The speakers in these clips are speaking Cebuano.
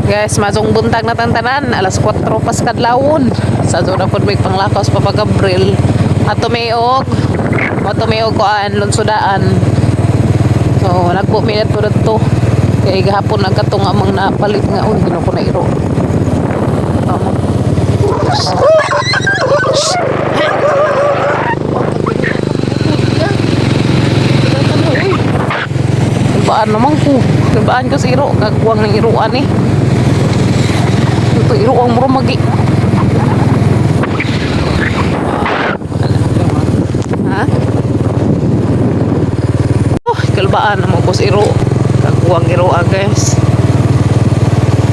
Guys, maayong buntag na tanan, alas 4 pas kadlawon. Sa zona pod may panglakaw sa Papa Gabriel. Ato may og ato may og kuan lunsudaan. So nagpo mi adto didto. Kay gahapon nagkato nga amang napalit nga, uy, ginoo ko na iro. Tama. Baan naman ko. Baan ko sa iro. Kagwang ng iroan eh. Ito iro ang muro magi. Ha? Oh, kalbaan naman ko sa iro. Kagwang iroa, guys.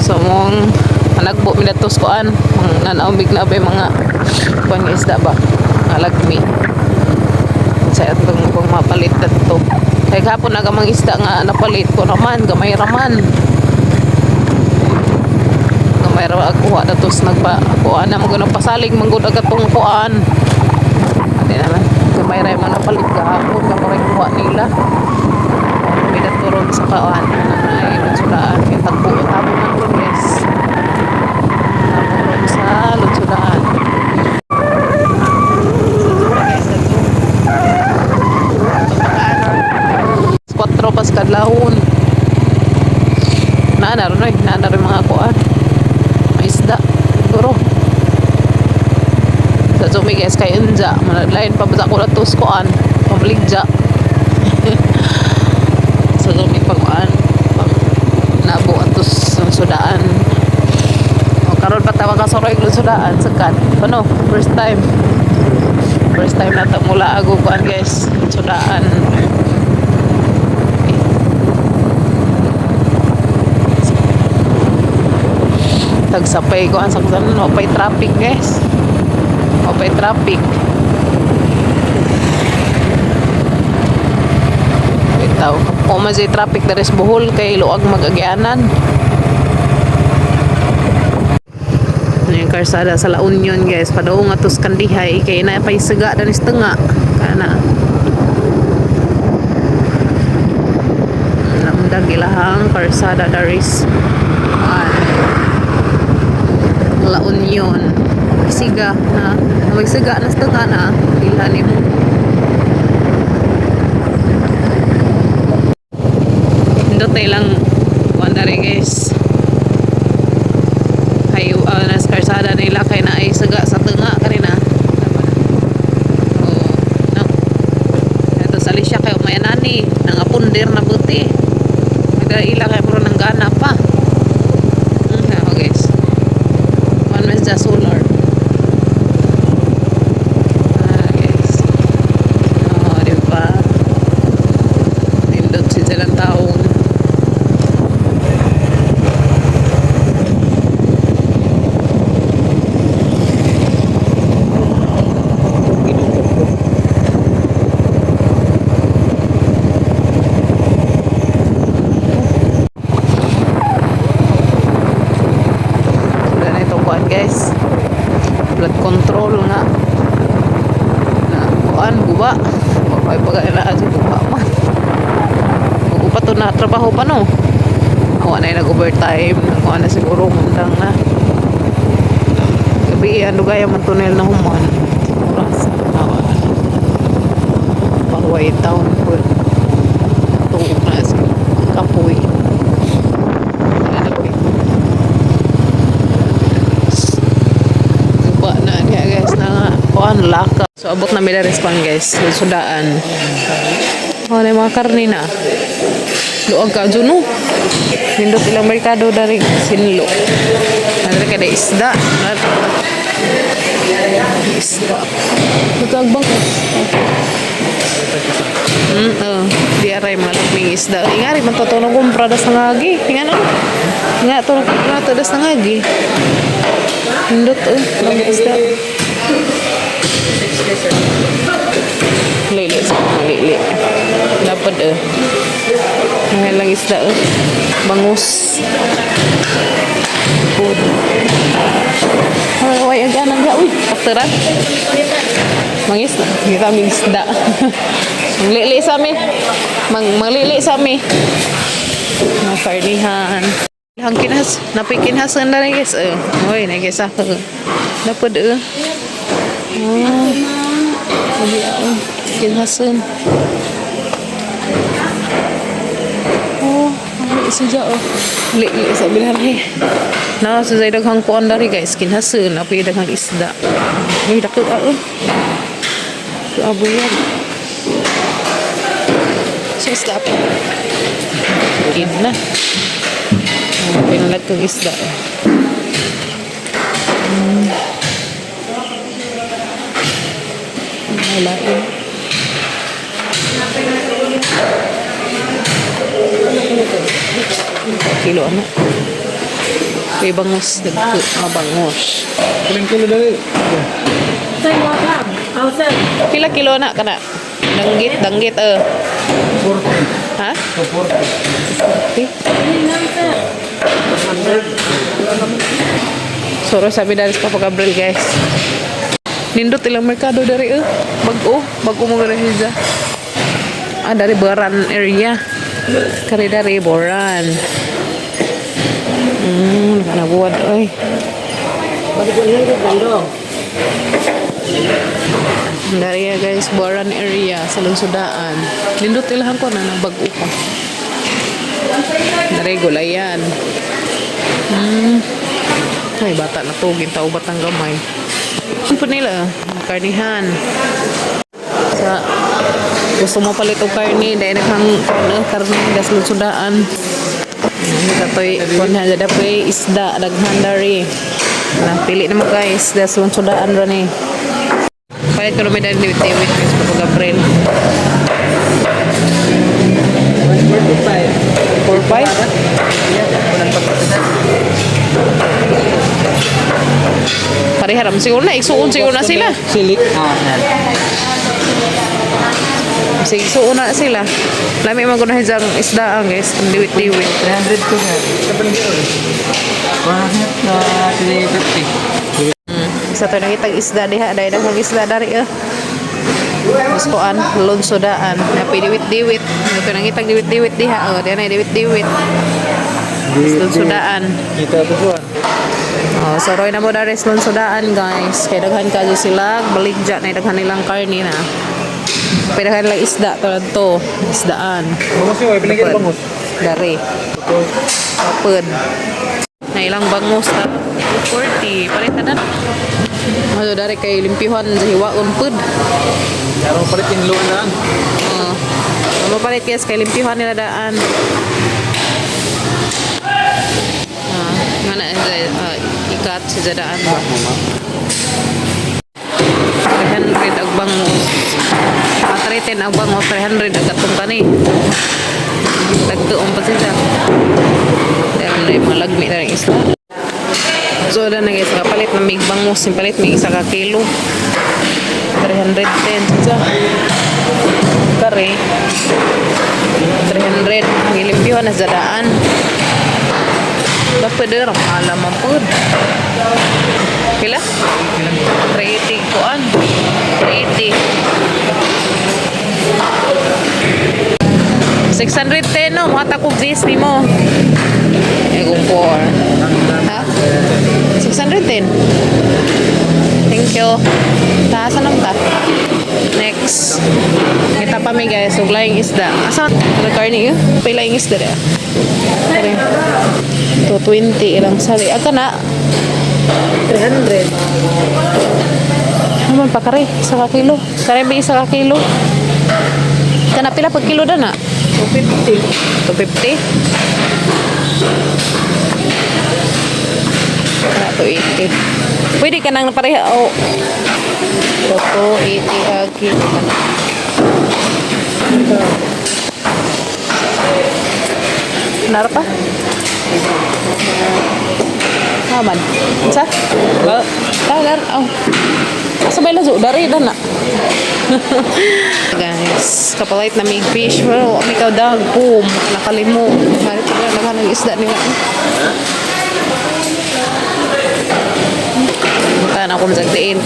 So mong managbo mi datos kuan, mang nanaumig na ba yung mga kuan nga isda ba? Alagmi. Sa atong kung mapalit dadto. Kay gahapon na gamang isda nga napalit ko naman, gamay raman. Gamay ra kuha datos nagpa kuan na mo pasalig man gud agad tong kuan. Ate naman, gamay ra man napalit gahapon, gamay kuha nila. May dato ron sa kuan ay lunsudaan kay tagpo tamo man ron, guys. Tamo ron sa lunsudaan. Guys, dato. 4 pas kadlawon. Naa na ron oy, naa na ron mga kuan. Mga isda. Siguro. Sa Zumi, guys, kay unja, managlain pa ba ko na kuan, pamaligja. Sa Zumi pag kuan, pag nabo atos sudaan. O karon pa ta makasuroy og sudaan sakat. Ano, first time. First time na ta mula ago kuan, guys, sudaan. Tagsapay ko ang saksan, no pay traffic, guys. No pay traffic. Bitaw. Kung man siya traffic diri sa Bohol kay luag mag-agyanan. Ano yung karsada sa La Union, guys. Padung atos Kandihay kay na pay siga danis tunga. Kana. Lamdag ilahang karsada daris. An. La Union. Siga na. May siga na sa tunga na. Ilhan nimo. Indot na ilang kuan diri, guys. Kay nas karsada nila kay na ay saga sa tunga kanina. Oh, no. Ito sa Alicia kay umayanani nangapunder na buti. Nagda ila kay puro nang gana pa. Oh, guys. One mas solar. Ah, guys. Oh, di ba? Nindot si silang taon. Ginoo ko. Wala na itong kuan, guys. Flood control nga. Na kuan, guba. Okay pa na sa guba man. Guba to na trabaho pa, no. Awa na yung nag-overtime. Kuan na siguro mundang na. Gabi, ano gaya man tunnel na human. Oras. Awa. Pahuway town po. Tuog na sa kapoy. Ano eh. Guba na niya, guys, na nga. Kuan laka. So abot na mi diri kuan, guys. Sudaan. Oh, na mga karne na. Luag ka no. Nindot ilang merkado dari sinlo. Nandre ka isda. Isda. Ito bangos. Oh. Di aray mga lakming isda. Ingari man to nung kumpra das nangagi. Inga no. Nga to nang to das nangagi. Nindot oh, mga isda. Lili sa lili. Dapat eh. Mga lang isda eh. Bangus. Food. Ay, ay, ay, ay, uy, akteran. Mangisda. Kita kaming isda. Manglili sa mi. Manglili sa mi. Mga karnihan. Ang kinhas, napikinhas ang dali, guys. Eh, oy, nagisa ko. Napod eh. Oh. Abi ako. Kinhasan. Oh, ang isa dyan oh. Li, li, sa bilhan eh. Na, sa zay daghang kuan dari, guys. Kinhasan, napi daghang isda. Ay, dako ah. Oh. Abo yan. Sa isda pa. Kid na. Ang pinalag kong isda. Wala eh. Kilo ano? May bangus. Nagko, mabangos. Ilang kilo dali? Pila kilo na kana? Danggit, danggit eh. 40. Ha? 40. 40? Soro sabi dari sa Papa Gabriel, guys. Nindot ilang merkado dari eh. Bag-o, bag-o mo gano'n siya. Ah, dari Boran area. Kari dari Boran. Nakanabuwad oy. Dari ya, guys, Boran area sa Lunsudaan. Nindot ilahan ko na ng bag-o pa. Dari gulayan. Ay, bata na to. Gintaw batang gamay. Ano po nila? Karnihan. Sa gusto mo palit og karne, dahil naghang ano, karne, das Lunsudaan. Katoy, kung na dapat isda, daghan dari. Na, pili na mo, guys, das Lunsudaan ra ni. Palit ko naman dahil diwit-diwit, guys, Papa Gabriel. 45. 4-5? Pareharam siguro na, igsuon siguro na sila. Silik. Ah, Sige, igsuon na sila. Lami man ko na hijang isda ang guys, ang diwit-diwit. 300 ko sir. 150. Isa to nakita isda diha, dahil daghang isda dari eh. Gustuan, lonsodaan, napidiwit-diwit. Ito nakita diwit-diwit diha, oh, diha na diwit-diwit. Lonsodaan. Kita to po. Oh, so roy na mo dari sa lonsodaan, guys. Kay daghan kayo sila, baligya na daghan nilang karne na. Pero daghan lang isda tulad to, isdaan. Bangus yun, pinagyan bangus. Dari. Kapod. Na ilang bangus ta 40 palit na na. Ano dari kay limpihan sa hiwaon pud. Yarong palit inlo na. Oo. Ano palit, guys, kay limpihan nila daan. Ah, nga na ikat sa daan ba. 300 ang bangus. Ah, 310 ang bangus, 300 ang katong kani. Tagtuong pa sila. Pero na yung mga lagmi na rin isla. So, na guys, kapalit na may bangus, yung palit may isa ka kilo. 310. So, kare. 300. Gilimpyuhan na sa daan. Dapat din, alam mo po. Pila? 380 kuan. 380. 610 no, mga takog Disney mo. Eh, kung 4. Ha? 610. Thank you. Taasan naman ta. Next. Kita pa mi, guys. So, laing isda. Asa? Ano karne yun? Pila yung isda rin. Kare. 220 ilang sali. Aga na. 300. Naman pa kare. Isa ka kilo. Kare ba isa ka kilo? Kana pila pag kilo na na? 250. 250? Wala, 280. Pwede ka nang pareha. Oh. So, 280 a kilo. Nara pa? Aman. Sa? Tagar. Oh. Sabay lang dari dan na. Guys, kapalit na may fish. Well, may kadag. Boom. Nakalimo. Harito na naman ang isda nila. Punta na akong sagdiin.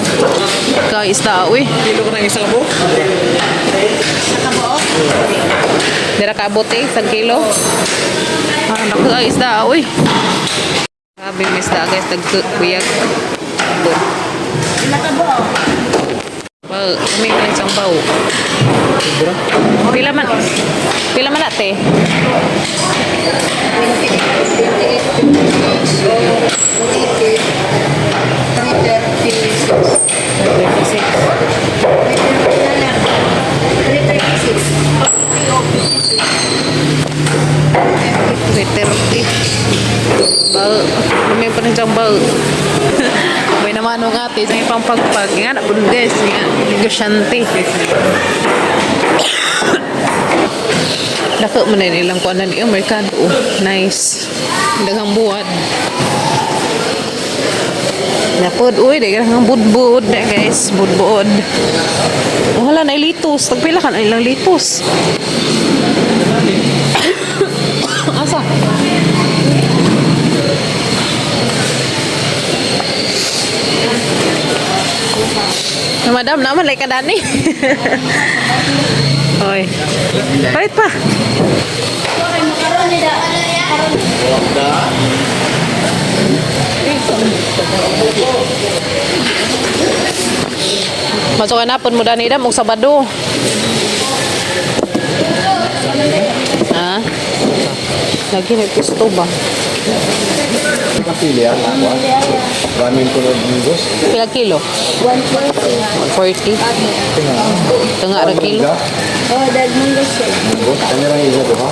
Ikaw, isda, uy. Kilo ko ng isa ka po? Dira ka abot eh, isang kilo. Ah, naku, ay, isda, uy. Grabe yung isda, guys, nagkuyag. Bon. Bao, kami pa isang bao. Sobra. Pila man ate? 36. 330. Bao, kami pa isang bao. May naman nung ate, isang ipang pagpag. Nga na, guys, nga, negosyante. Dako man na ilang kuan na niyo, merkado. Oh, nice. Daghang buwad. Napod, uy, daghang budbud na guys, budbud. Oh, hala na litos. Tagpila ka na ilang litos. Asa? Na madam, naman like ka dani. Oy. Palit pa. Masuk na pun muda ni dam og Sabado. Ha? Lagi may pisto ba? Kapili ang ako. Maraming tulad ng. Pila kilo? 140. Tunga ra kilo. Oh, dad, munggo siya. Munggos. Kanya lang isa to ha?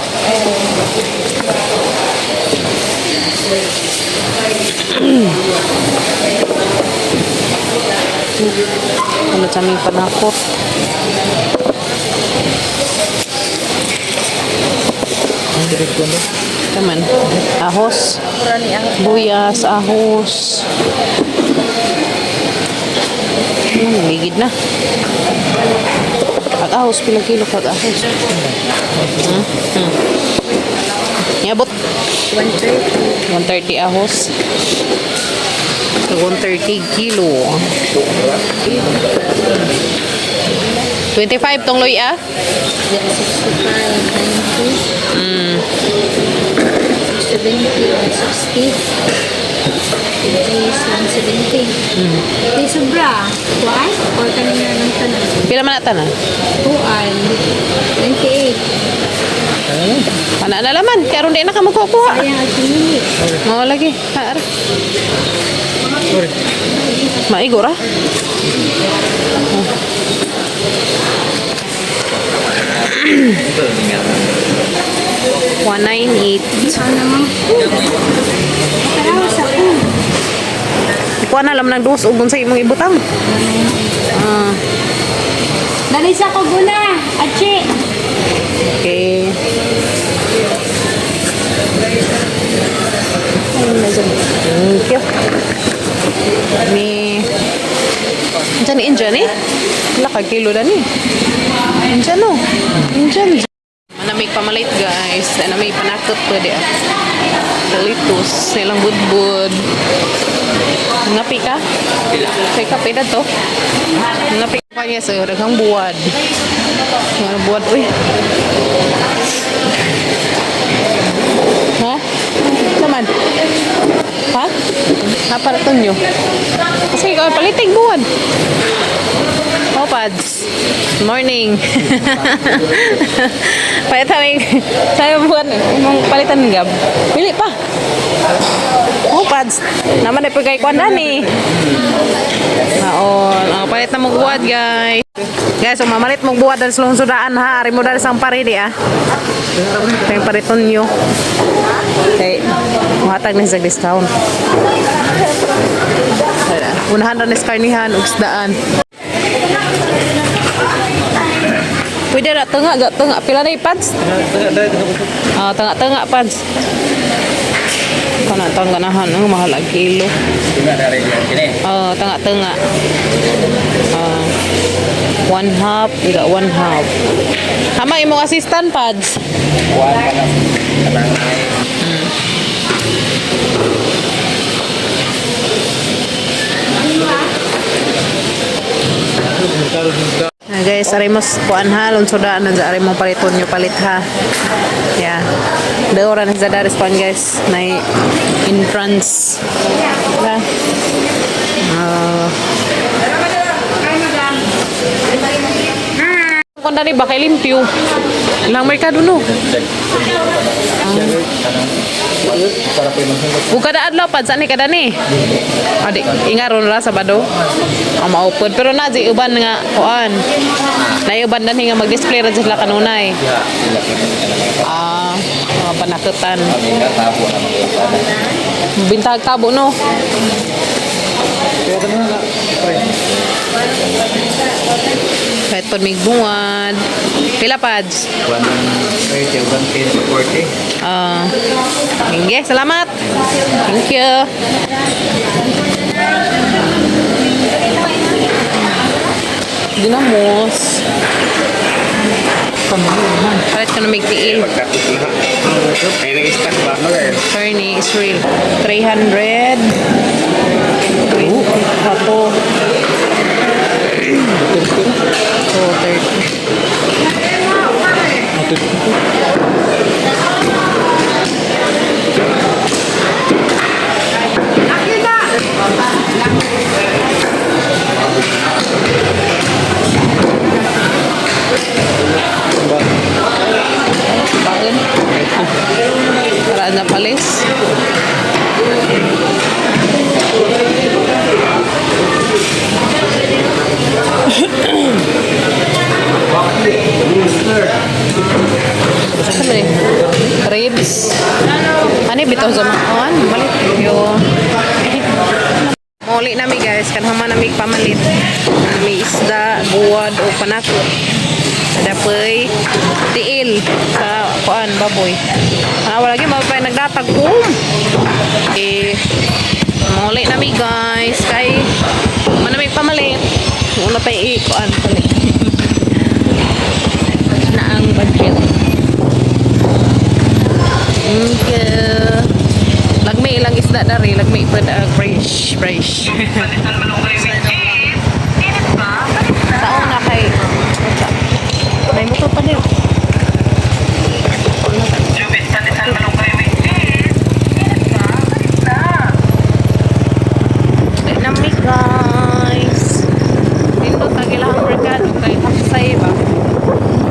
Ano sa aming panakot? Taman. Ahos. Buyas, ahos. Ligid na. Kag ahos, pila kilo kag ahos. Niabot. 130 ahos. 130 kilo. 25 tong loy ah. 65, 90. 70, 160. Is 170. Di sobra. Why? Or kanina ng tanan? Pila man na tanan? 2 28. Ana na laman, karon di na ka magkukuha. Sayang at minute. Mao lagi. Ha, ara. Sorry. Maigo ra. 198. Ano naman po? Karaw sa po. Kuha na laman ng dos ug unsa imong ibutang. Ah, Dali sa kaguna. Achi. Okay. Thank you. Ni Diyan, Indian eh. Wala ka kilo na ni. Indian no. Indian. Manamig pamalit guys. Ana may panakot pwede ah. Kalitos, silang budbud. Ngapi ka? Kay kape na to. Ngapi ka niya sa daghang buwad. Mga buwad, uy. Ha? Naman? Ha? Ha, para to nyo. Kasi ikaw, palitig buwan. Oh, Pads. Morning. Palitan ni, sayo buwan, imong palitan ni Gab. Pili pa. Oh, Pads. Naman na pagkay kwan ni. Naon, oh, palit na mong buwad, guys. Guys, umamalit mong buwad dahil sa lungsodaan ha. Ari mo dahil sa paridi ah. Ito yung pariton nyo. Okay. Muhatag na sa discount. Unahan ra ni sa karnihan ug isdaan. Pwede ra tunga ga tunga pila na pads? Ah, tunga-tunga pads. Kana tang ganahan ang mahal ang kilo. Ah, tunga-tunga. Ah, one half, ila one half. Hama imong assistant pads. Ah, guys, Guys, aray mo kuan ha, lunsodaan na aray mo paliton nyo palit ha. Yeah. Daora na sa daris kuan guys, na entrance. Diba? Ah. Kung dani ba kay limpyo. Ilang merkado no. Para po yung Ug kada adlaw pad saan ni kada ni? Adi, ingaron ra Sabado. Ang maupod pero na di uban nga kuan. Na uban dan nga mag-display ra sila kanunay. Ah, mga panakutan. Tabo na mga Bintag tabo no. Kaya na na. Pre. Kahit pod mig bungad. Pila pads? 130, 140. Ah. Sige, salamat. Thank you. Ginamos. Palit ka na may tiil. Pagkapit na. Ay, nag-stack ba? Attorney is real. 300. Ato. 230. Baon. Para na palis. Ano ba eh? Ribs. Ano yung bitaw sa maon? Balik. Yo. Muli nami guys, kanhama nami pamalit. May isda, buwad o panakot. Adapay tiil sa kuan baboy. Ah, wala gyud mapay nagdatag um. Eh muli nami guys kay manami pamalit. Wala pa i kuan palit. Na ang budget. Thank you. Lagmi ilang isda dari, lagmi pud ang fresh, fresh. Sao na kay may motor pa din. Nami guys. Dito tag ilang merkado kay Haksay ba.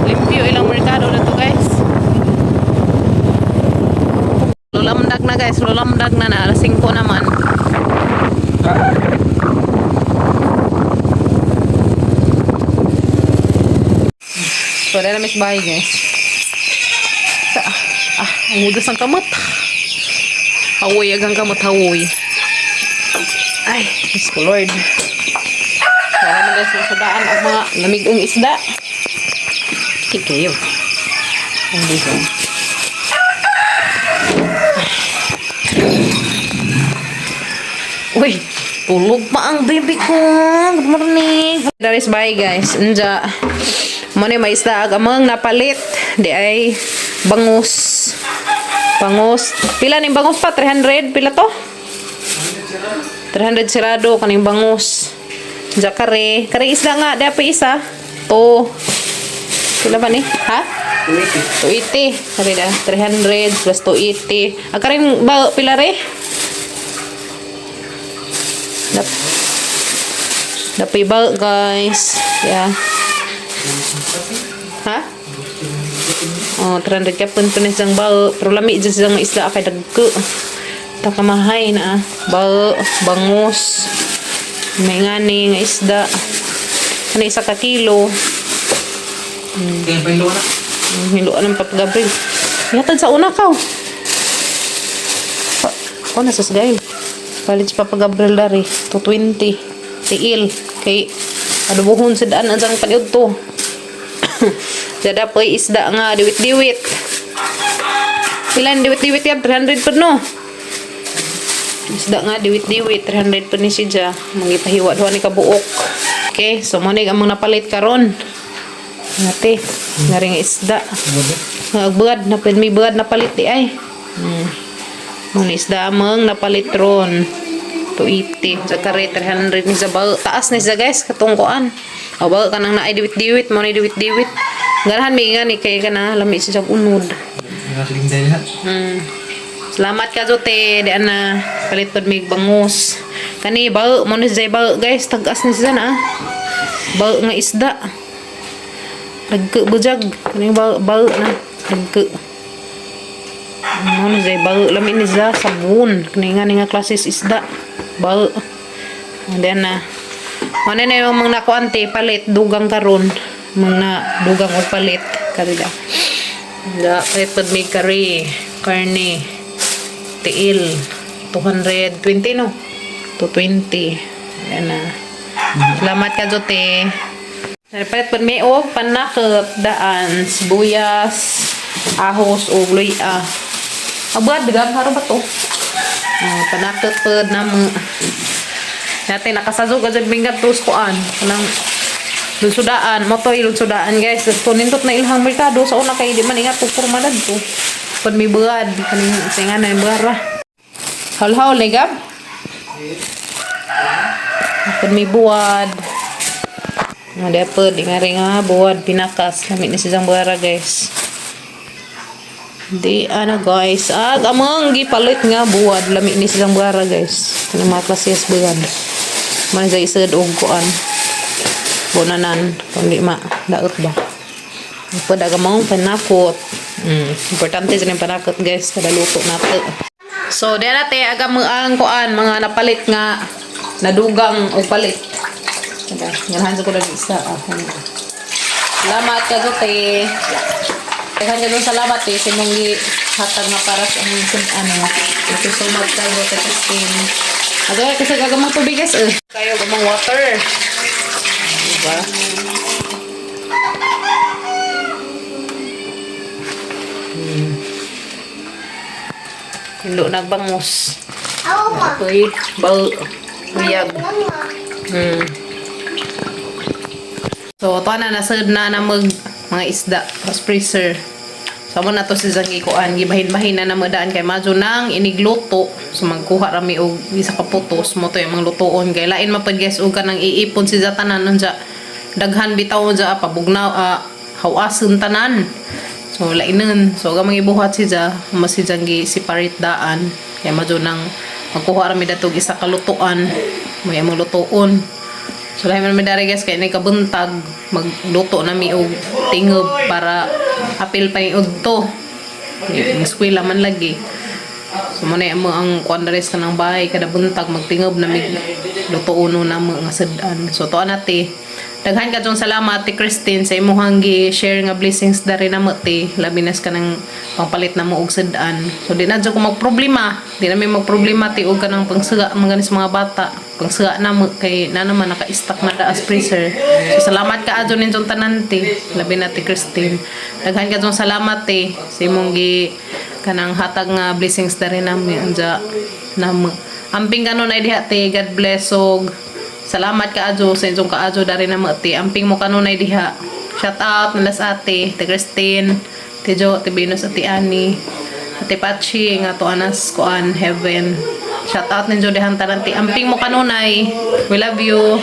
Limpyo ilang merkado na to guys. Lulamdag na guys, lulamdag na na alas 5 naman. So, wala na miss bahay guys. Ah, ang hudas ang kamot. Hawoy, agang kamot, hawoy. Ay, Diyos ko Lord. Wala man guys, sa daan ang mga lamig ang isda. Kikayo. Ang ligaw. Uy, tulog pa ang baby ko. Good morning. That is bye guys. Nja. Mo ni may isda ag amang napalit. Di ay bangus. Bangus. Pila ning bangus pa? 300? Pila to? 300 sirado kaning bangus. Nja kare. Kare isda nga. Di pa isa. To. Pila ba ni? Ha? 280. Kare da. 300 plus 280. Ang karing ba, pila re? Dapay ba guys? Yeah. Ha? Oh, 300 ka pun pun isang bao. Pero lami dyan silang isda kay dagko. Takamahay na ah. Bao, bangus. May ngani nga isda. Ano isa ka kilo. Kaya pa yung na. Hiluan ng Papa Gabriel. Yatad sa una ka. Pa, ako nasa sgail. Palit si Papa Gabriel dari. 220. Tiil. Kay adubuhon sa daan ang sang paniud to. Dada po isda nga diwit-diwit. Ilan diwit-diwit yan? 300 po no? Isda nga diwit-diwit 300 po ni siya. Mangipahiwa duha ni kabuok. Okay, so mo ni among napalit karon. Ngate, nga rin nga isda. Nga buad na may buad na palit di ay. Mo ni isda among napalit ron. 280. Sa kare 300 ni sa bao. Taas ni sa guys katong kuan. O bao kanang naay diwit-diwit mo ni diwit-diwit. Ganahan mi nga ni kay kana lami siya sa unod. Nakaling dahil ha. Salamat ka Jote, di ana palit pod mig bangus. Kani bao mo ni siya bao guys, tag-as ni siya na. Ah. Bao nga isda. Nagke bujag kani bao bao na nagke. Mo ni siya bao lami ni siya sabon kani nga ni nga klases isda. Bao. Di ana. Mo na yung mga nakuan te palit dugang karon. Mga dugang og palit karida. Da, palit pod mig curry, karne, tiil, 220 no? 220. Ayan na. Salamat ka, Jote. Palit pod mi og panakot, daan, sibuyas, ahos, ug luya. Abad, gab, haro ba to? Ah, panakot pod na mo. Natin, nakasazog ka dyan binggat tos kuan. Kanang lunsudaan, motoy lunsudaan guys. Tapos nindot na ilhang merkado sa una kay di man ingat kung kurma to. Pag may buad, kaning singa na yung buara. Haul-haul ni Gab? Pag may buwad. Nga di pa, di nga rin nga buwad, pinakas. Lamit ni siyang buwara guys. Di ano guys, ag amang gipalit nga buwad, lami ni silang buwara guys. Kanang mga klases buwad. Man sa isad og kuan. Bunanan, kung di ma, daot ba. Pwede aga mga panakot. Importante sa panakot guys, kada luto nato. So, di na te, aga mga ang kuan, mga napalit nga, nadugang o palit. Kada, ganahan sa ko lang isa. Ah, ano. Salamat ka te. Daghan ka salamat eh, sa imong gihatag nga para sa among ano. Thank you so much kayo, Te Christine. Agay, kasi gagamang tubig guys eh. Kayo gamang water. Diba? Hindo nagbangus. Apoy, bal, buyag. So, ito na, nasad na na mag mga isda. Tapos freezer. So, mo na to si Zanggi kuan. Gibahin-bahin na na daan kay Majo nang inigluto. So, magkuha rami og isa ka putos mo to yung mga lutuon. Kay lain mapad guys og kanang iipon si tanan unsa daghan bitaw unsa pabugnaw hawason tanan. So, lainan. So, gamang ibuhat si Ja, mas si Zanggi separate daan. Kay Majo nang magkuha rami datog isa ka lutuan. May among lutuon. So lahi man mi dari guys kay nay kabuntag magluto na mi og tingob para apil pa ni udto. Yung eskwela man lagi. So mo na mo ang kuan diri sa kanang bahay kada buntag magtingob na mi luto uno na mo nga sud-an. So tuan ate. Daghan ka jong salamat ti Christine sa imong gi-share nga blessings dari na mo ti labi na sa kanang pangpalit na mo og sud-an. So di na jud ko magproblema. Di na mi magproblema ti og kanang pangsuga mga sa mga bata. Pangsuga na mo kay na naman naka-stock na da as freezer. So salamat ka adyo ninyong tanan ti labi na ti Christine. Daghan ka jong salamat ti sa imong gi kanang hatag nga blessings dari nami anja namo. Amping kanunay diha ti, God bless og salamat ka adyo sa inyong kaadyo dari namo ti. Amping mo kanunay diha. Shout out nalas ate, ti Christine, ti Jo, ti Venus, ati Annie, ati Pachi nga to anas kuan heaven. Shout out ninyo dihang tanan ti. Amping mo kanunay. We love you.